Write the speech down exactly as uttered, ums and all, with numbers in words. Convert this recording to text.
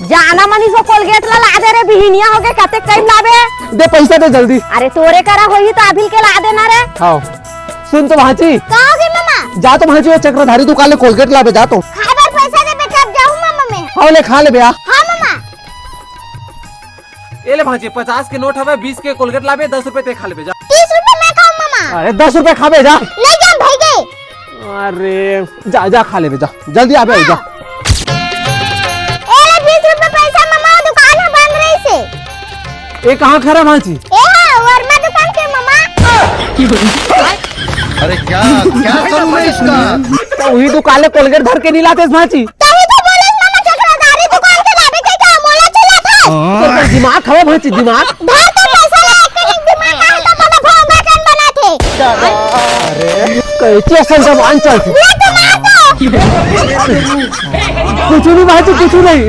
जाना मनीष, वो कोलगेट ला ला दे रे, बिहिनिया होगे, कतेक टाइम लाबे? दे पैसा दे जल्दी। अरे तोरे करा होही त अभिल के ला देना रे। हाँ। सुन तो भांची। का होगे मामा? जा तो भांची, वो चक्रधारी दुकान ले कोलगेट लाबे, जा तो। खाए बर पैसा देबे तब जाहूं मामा मैं। हाँ ले, खा लेबे आ। हाँ मामा। ए ले भांची, पचास के नोट हवे, बीस के कोलगेट लाबे, दस रुपए ते खा लेबे, जा। तीस रुपए मैं खाऊं मामा। अरे दस रुपए खाबे, जा। नहीं जा भाई गए। अरे जा, जा खा लेबे, जा, जल्दी आबे, जा। ए ले, बीस रुपए पैसा मामा, दुकान ह बंद रहिसे। ए कहाँ खरा भांची? ए हा, वर्मा दुकान के मामा। अरे क्या, क्या करूं मैं इसका? त उही दुकान ले कोलगेट धर के नहीं लातेस भांची। तभी तो बोले मामा, चक्रधारी दुकान के लाबे के का मोला चिल्लात हस? तोर पास दिमाग हवे भांची, दिमाग? धर तो पैसा ला, कहीं दिमाग ना हो तो मोला भोंगा कन बनाथे। अरे, कैसे असन जबान चलथे? ये तो मार दो। कुछ नहीं भांची, कुछ नहीं।